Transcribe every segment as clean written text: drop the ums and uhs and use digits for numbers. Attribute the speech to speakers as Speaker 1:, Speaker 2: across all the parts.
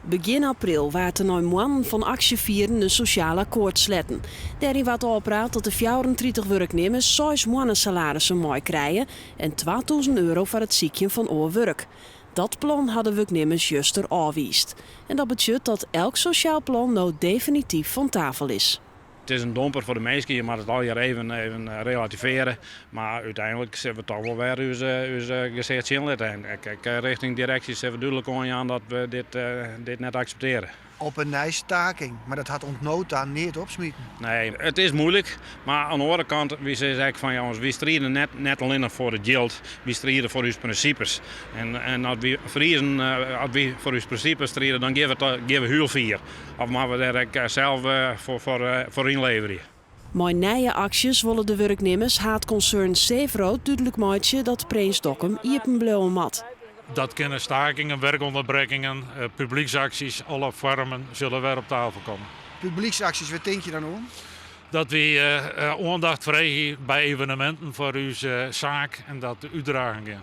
Speaker 1: Begjin april waard der nei moannen fan aksjefieren in sosjaal akkoart sletten. Dêryn waard ôfpraat dat de 34 wurknimmers seis moannesalarissen meikrije en 2000 euro foar it sykjen fan oar wurk. Dat plan ha de wurknimmers juster ôfwiisd. En dat betsjut dat elk sosjaal plan no definityf fan tafel is.
Speaker 2: It is in domper foar de minsken, je moatte it allegear even relativearje. Mar úteinlik sille we toch wol wer ús gesicht sjen litte. En ek richting direksje sille we dúdlik oanjaan dat we dit net akseptearje.
Speaker 3: Op 'e nij staking, mar dat hat oant no ta neat opsmiten.
Speaker 2: Nee, it is muoilik, mar oan de oare kant, wy sizze ek fan jonges, wy stride net allinnich foar it jild, wy stride foar ús prinsipes. En as wy Friezen, as wy foar ús prinsipes stride, dan gean we hiel fier. Of moatte we dêr ek sels foar ynleverje?
Speaker 1: Mei nije aksjes wolle de wurknimmers haadkonsern Saefroad dúdlik meitsje dat Prins Dokkum iepen bliuwe moat.
Speaker 4: Dat kinne stakingen, werkûnderbrekkingen, publyksaksjes, alle foarmen sille wer op tafel komme.
Speaker 3: Publyksaksjes, wêr tink je dan oan?
Speaker 4: Dat wy oandacht freegje by eveneminten foar ús saak en dat útdragen gean.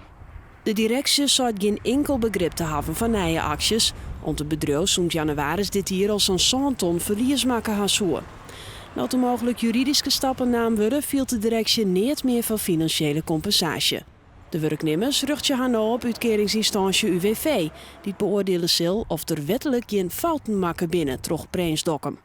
Speaker 1: De direksje seit gjin inkel begrip te hawwen foar nije aksjes, om't it bedriuw sûnt jannewaris dit jier al sa'n sân ton ferlies makke ha soe. No't der mooglik juridyske stappen naam wurde, fielt de direksje neat mear foar finansjele kompensaasje. De wurknimmers rjochtsje har no op útkearingsynstânsje UWV, dy't beoardiele sil oft der wetlik gjin fouten makke binne troch Prins Dokkum.